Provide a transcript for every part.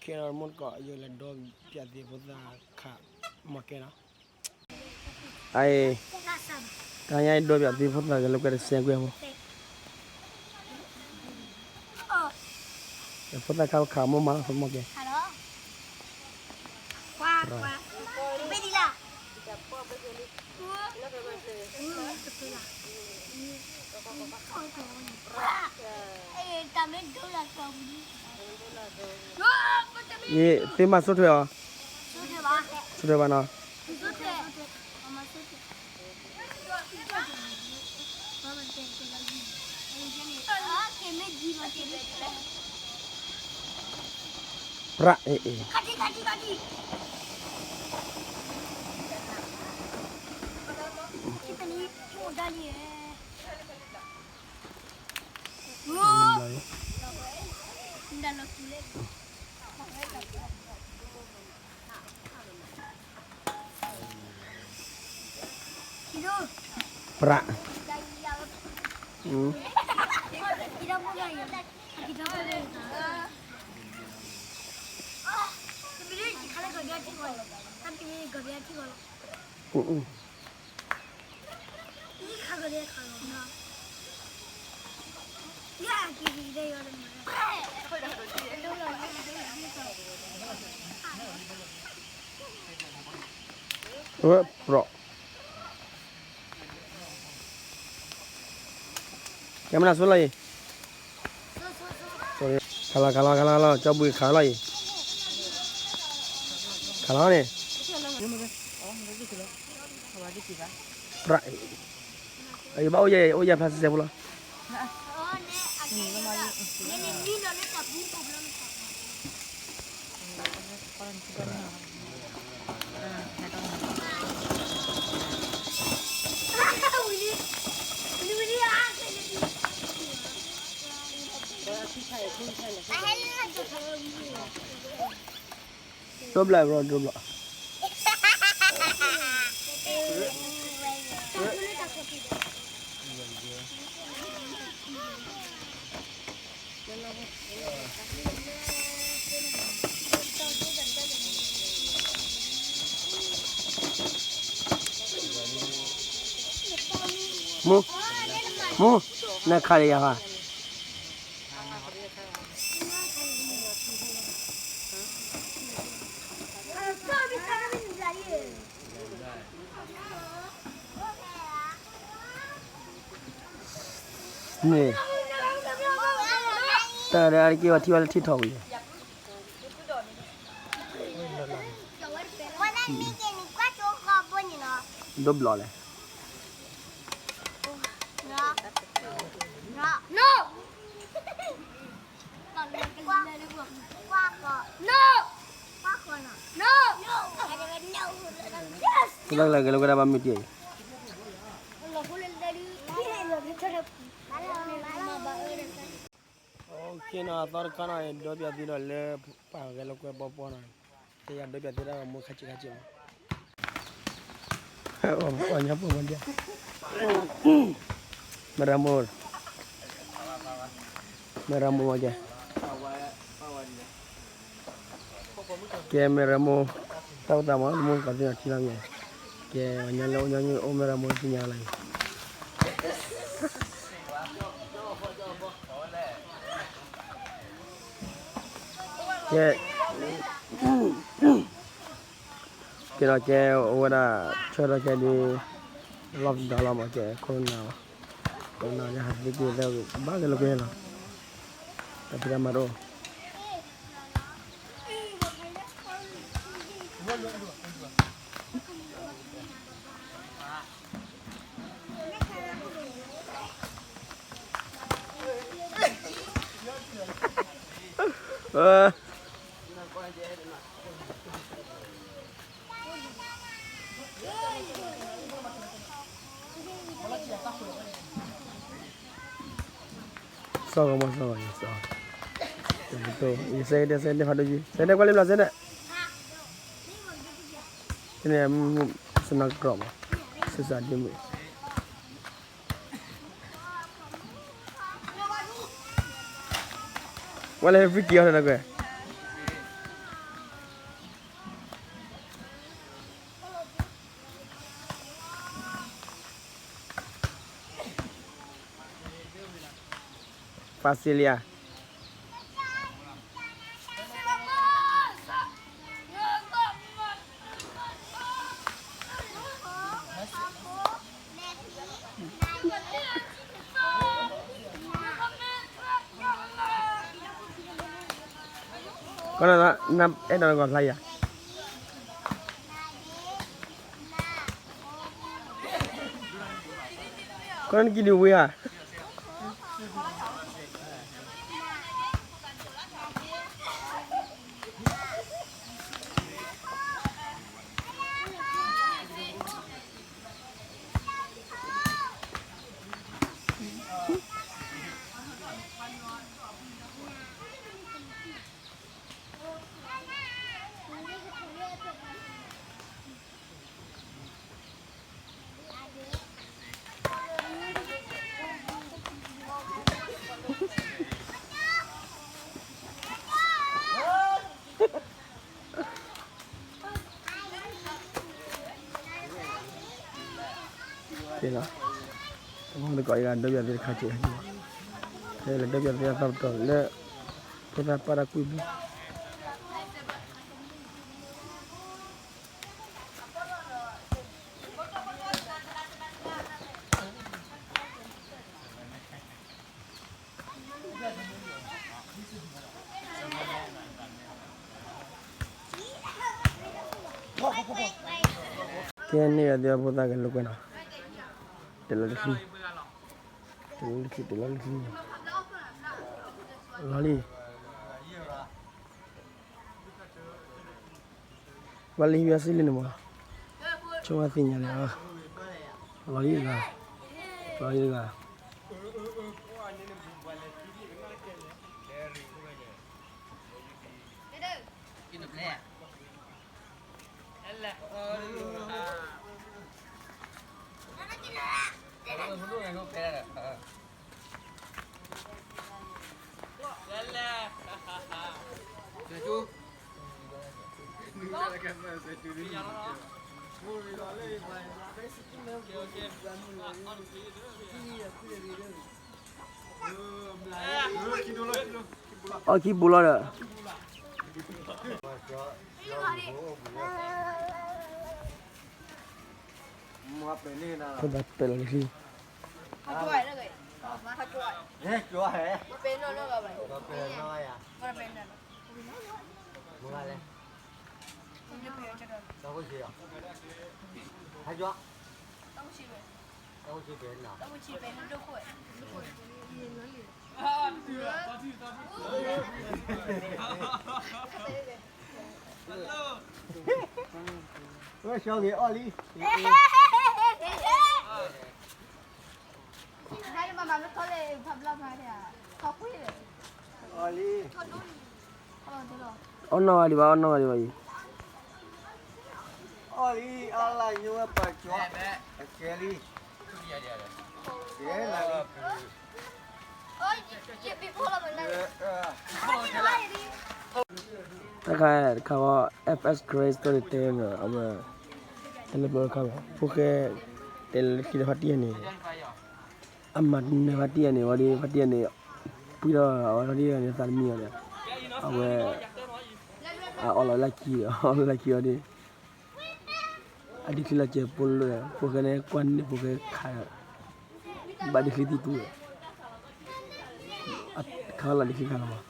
ခဲအံၤမုၢ်တကိး ယလဲၤဒိပၠးသ့ၣ်ဖိသၣ်ခးမီၢ်ကဲနီၤ. အအံၤ တဟါညါအံၤဒိပၠးသ့ၣ်ဖိသၣ်ဂဲၤလိာ်ကွဲတစဲးကွံာ်အမူ ဖိသၣ်ခးခးမီၢ်မးလီၤ ဖိမီၢ်ကဲ ယသ့မၤဆိထွဲအီၤ, ဆိထွဲဘၣ်နီၤ. ပြးအ့ၣ်အ့ၣ်, ပြး, ပြး, ကဲမနၤဆိလီၤအံၤ, ခးလီၤ ခးလီၤ ခးလီၤ ခးလီၤ ကၠီဘှံးခးလီၤအံၤ, ခးလီၤန့ၣ်, ပြး, အံၤဘၣ်အိၣ်ယဲၢ် အိၣ်ယဲၢ်ဖျါစဲစဲဖိလီၤ. ဒိဘျီဘျီ ဒိဘျီ, မူ, မူ, နခးလၢယၤဧါ. န့ၣ်, တၢ်ဒီးအါတက့ၢ်ဝဲထံၣ်ဝဲလၢထံထီၣ်ဝံၤ, ဒိဘျီလဲၣ်. တၢ်လၢဂဲၤလိာ်ကွဲဒၣ်ဘၣ်မ့ၢ်တံၢ်အံၤ, အသီတခါနီၤ ဒီပၠးသ့ဒီးလၢ ပှၤဂဲၤလိာ်ကွဲပီပီနီၤ, တဲယၤဒီပၠးသ့ဒၣ်မူခါဆံးခါဆံးမး, ပှၤညီပိာ်မဒၣ်, မ့ၢ်ရမိၢ်, မ့ၢ်ရမိၢ်မ့ၢ်ကဲ, ကဲမ့ၢ်ရမိၢ်, တၢ်အိၣ်သးမး တမူတကိးသ့ၣ်နီၤထံလီၤမ့ၢ်, ကဲပှၤညီလၢအိၣ်ညီနုၢ်အိၣ်မ့ၢ်ရမိၢ်သ့ၣ်ညါလီၤအံၤ ကဲ, ကဲဒီးကဲအိၣ်ဝဲဒၣ် ဆၢထီၣ်ကဲဒ် လီၢ်ပဒီလီၤမး ကဲခိၣ်နၢ်, ခိၣ်နၢ်လၢဟးသံကွံာ်သၢဝံၤ ဘၣ်က့ၤလိာ်ကွဲလီၤ, တၢ်ဖံးတၢ်မၤတအိၣ် စီၤကမီၤစီၤ, ယစဲးဒဲး စဲးဒဲးဖးဒိၣ်ယံၤ စဲးဒဲးကွၢ်လံဘျီ စဲးဒဲး, န့ၣ် စနၢကရီမး စစးဒ့မုၣ် ဝဲလၢ free kick အီၤ နကွဲး, ပာ်စ့လံဧါ. ကန အဲၣ်ဒိးနကီၢ်ဖျါယၤ ကန နကံၣ်ဒုးဝံၤဧါ. ကဲလီၤ, တမ့ၢ်တကိးအံၤ ဒီပၠးသ့ၣ်တခါက့ၤ, ဖဲလၢဒီပၠးသ့ၣ်အသီတတီၤလၢ ဖိသၣ်ပာ်တၢ်ကွံာ်ပူၤ ကဲန့ၣ် အသ့ၣ်ဖိသၣ်ကလိာ်ကွဲနီၤ, တလီၤတချံ, တလီၤတချံ တလီၤတချံ, လီၤလံ. ဘၣ်လံ ဟံးဝဲစံလံန့ၣ်မး, ဆိဝဲသ့ၣ်ညါန့ၣ်, လီၤလံတဂၤ, လီၤလံတဂၤ. အီၣ်ခံပူၤလီၤဒီး ဖိသၣ်ပဲာ်လီၤတချံ, ဝဲၡီဂ့ၤအီၣ်လံ. အီၣ်နီၢ်ဂၤဒံးဘၣ် အီၣ်နီၢ်ဂၤဒံးဘၣ်, အီၣ်နီၢ်ဂၤဒံးဘၣ်အံၤ, အီၣ်လံ အါလၢညိဝဲပှၤကၠီ, အကဲလံ, ကဲလံ. တၢ်ခါတခါဝဲ F S Grace တၢ်တဲန့ၣ် အဝဲ တၢ်လၢပျီတခါဘၣ် ဖိၣ်ဃဲ တဲလၢခံဒီးဖါတံၢ်န့ၣ် အမၤနၢၤဖါတံၢ်န့ၣ် ဝဲဒီးဖါတံၢ်န့ၣ် ပှံၢ်ထီၣ်အဝဲဖါတံၢ်န့ၣ် သးတမံၤအီၤဒီး အဝဲ အအီၣ်လီၤလၢခံဒီး အီၣ်လီၤလၢခံအီၤဒီး အဒုးချံလီၤစဲးဖိလၢ ဖိၣ်ဃဲန့ၣ် ကွၢ်န့ၢ်ဖိၣ်ဃဲခးဒီး ဘၣ်ဒုးချံသံပူၤဒီး ခးလီၤဒုးချံခးလီၤမး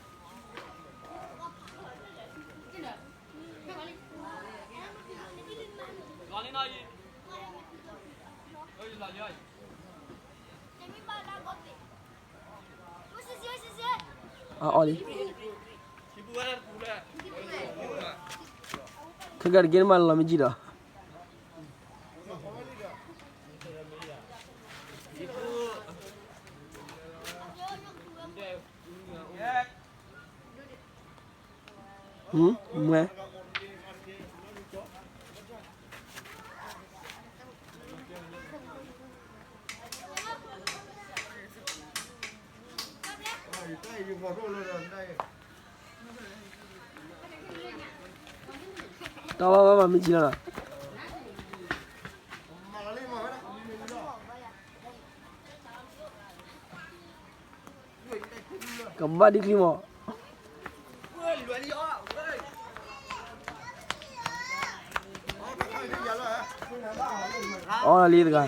အအီၣ်လံ ခဲကၤတက့ၢ်နမၤလီၤမ့ၢ်ကံဒီး မွဲ တၢ်ဘၣ်ဘၣ်မ့ၢ်ကံလီၤလီၤ. ဘၣ်ဒ်ချံမး, အီလံတဂၤ.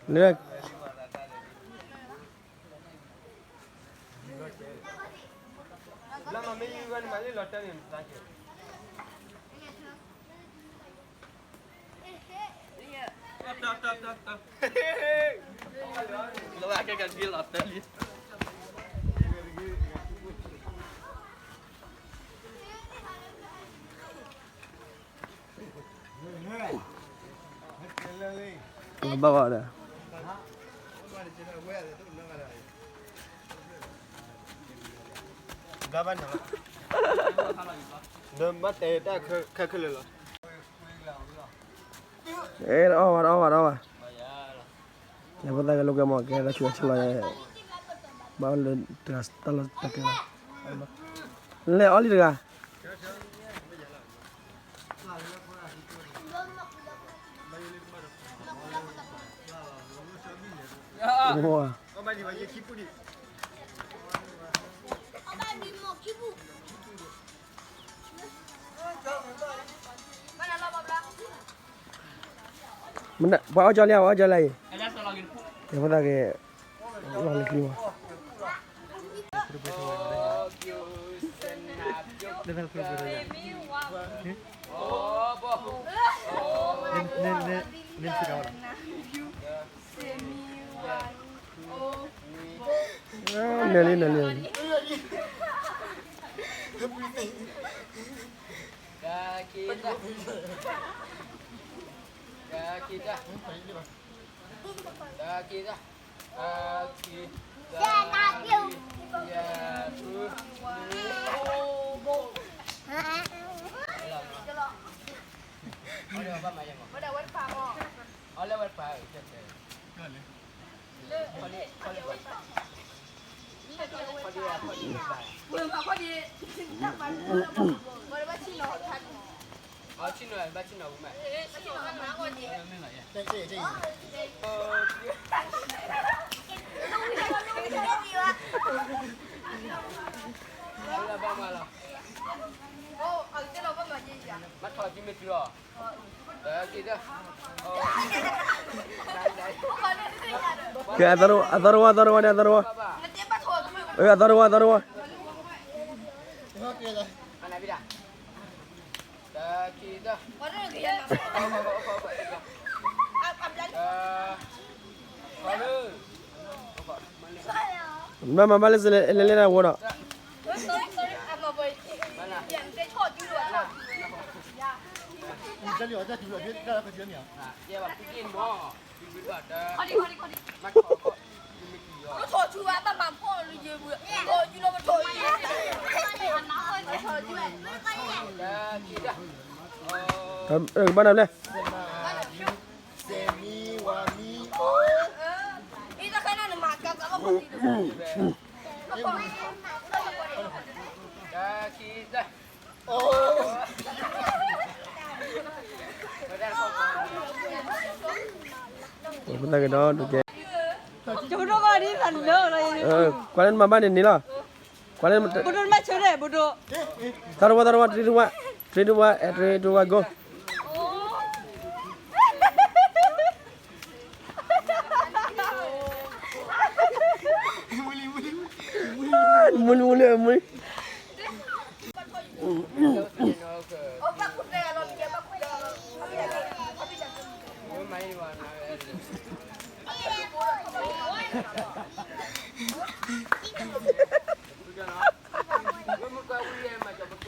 လၢ ဘၣ်ဘၣ်ဒီး ဘၣ်တဲတၢ်ခဲခဲလၢာ်လီၤ. အဲ တအီၣ်ဘၣ် တအီၣ်ဘၣ် တအီၣ်ဘၣ်. ကဲ ဖိသၣ်ကဲ လိာ်ကွဲမး ကဲ တၢ်ဆူးတၢ်ဆါလီၤ, ဘၣ်လၢတၢ်လီၢ်တၢ်ကျဲလီၤ. လဲၤအီလံတဂၤ. ပှၤအီၣ်ကၠီလံ ပှၤအီၣ်ကၠီလံအံၤ, ဖိသၣ်ကဲ လီၤလၢခံမး. နၢၤလံ နၢၤလံ. ကဲ အသီတဝါ အသီတဝါ အသီတဝါ, အသီတဝါ အသီတဝါ. မ့ၢ်မၤဘၣ်လၢ လဲၤလဲၤတၢ်ဝီဒီး ဘၣ်နၤဘျဲၣ်. ပသးကဒီးဒုးကဲ ကွၢ်လၢနမၤဘၣ်န့ၣ်န့ၣ်လီၤ. ကွၢ်လၢ ဘိဒိၣ်မၤဆၢန့ၣ် ဘိဒိၣ်. သီတဝါ သီတဝါ three two one, three two one, three two one, go. မူလီမူလီမူလီ. မ့ၢ်မ့ၢ်ကွၢ်ဝံၤမၤကၠီၤပက